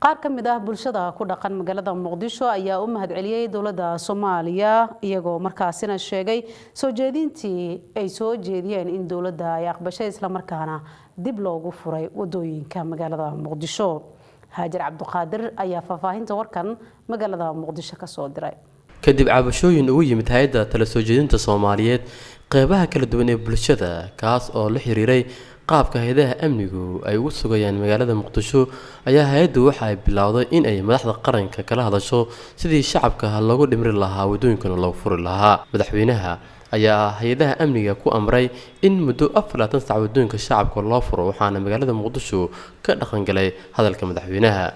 Qaar ka mid ah bulshada ku dhaqan magaalada Muqdisho ayaa u mahadceliyey dowladda Soomaaliya, iyagoo markaasina sheegay soo jeedintii ay soo jeediyeen in dowladda ay aqbashay, islamarkaana dib loogu furay wadooyinka magaalada Muqdisho. Haajir Cabduqaadir ayaa faahfaahinta warkan magaalada Muqdisho kasoo diray. Kadib cabashooyin ugu yimid Hay-adda Tala Soo Jeedinta Soomaaliyeed qeybaha kala duwan ee bulshada, kaas oo la xiriiray qaabka hay-adaha amnigu ay ugu sugayaan magaalada Muqdisho, ayaa hay-addu waxa ay bilowday in ay madaxda qaranka kala hadasho sidii shacabka loogu dhimri lahaa, waddooyinkana loogu furi lahaa. Madaxweynaha ayaa hay-adaha amniga ku amray in muddo 24 saac waddooyinka shacabka loo furo, waxaana magaalada Muqdisho ka dhaqangalay hadalka madaxweynaha.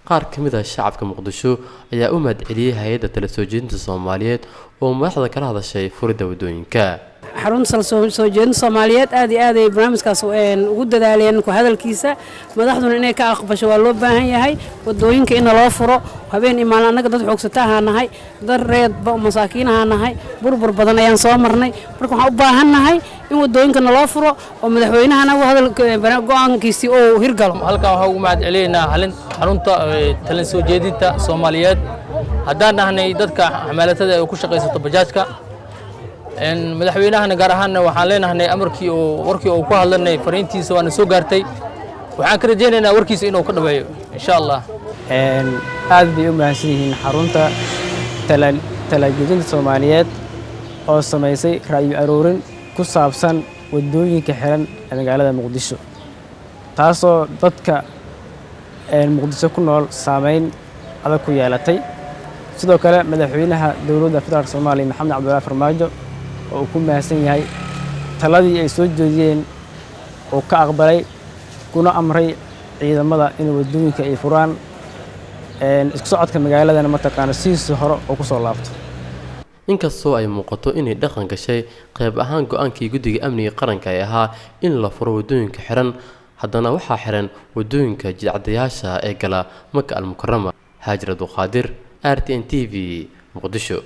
Qaar ka mid ah shacabka Muqdisho ayaa u mahadceliyey Hay-adda Tala Soo Jeedinta Soomaaliyeed oo madaxda kala hadashay furidda waddooyinka. Xarunta soo jeedinta Soomaaliyeed aad iyo aad ay barnaamijkaas ugu dadaaleen ku hadalkiisa, madaxduna inay ka aqbasho waa loo baahan yahay. Wadooyinka in loo furo habeen iyo maalin. Annaga dad xoogsataha nahay, dad reedba masaakiinaha nahay, burbur badan ayaan soo marnay. Marka waxaan u baahan nahay in wadooyinka naloo furo oo madaxweynahana hadal go-aankiisii uu hirgalo. Halkan waxaan ugu mahad celinaynaa xarunta talin soo jeedinta Soomaaliyeed. Haddaan nahnay dadka xamaalatada ee ku shaqaysato bajaajka, madaxweynahana gaar ahaanna waxaan leenahnay amarkii uu warkii uu ku hadlanay fariintiisa waana soo gaartay. Waxaan ka rajaynaynaa warkiisa inuu ka dhaweeyo, insha Allah. Aad bay u mahadsan yihiin xarunta talajeedinta Soomaaliyeed oo samaysay ra'yi aroorin ku saabsan waddooyinka xiran ee magaalada Muqdisho, taasoo dadka Muqdisho ku nool saameyn adag ku yeelatay. Sidoo kale madaxweynaha Dowladda Federaalka Soomaaliya, Maxamed Cabdullaahi Farmaajo, oo uu ku mahadsan yahay taladii ay soo jeediyeen uu ka aqbalay, kuna amray ciidamada in waddooyinka ay furaan, isku socodka magaaladana mataqaana sidiisii hore oo ku soo laabto. Inkastoo ay muuqato inay dhaqan gashay qayb ahaan go-aankii Guddiga Amniga Qaranka ee ahaa in la furo waddooyinka xiran, haddana waxaa xiran waddooyinka jidcadayaasha ee gala Maka Almukarama. Haajir Abduqaadir, RTN TV, Muqdisho.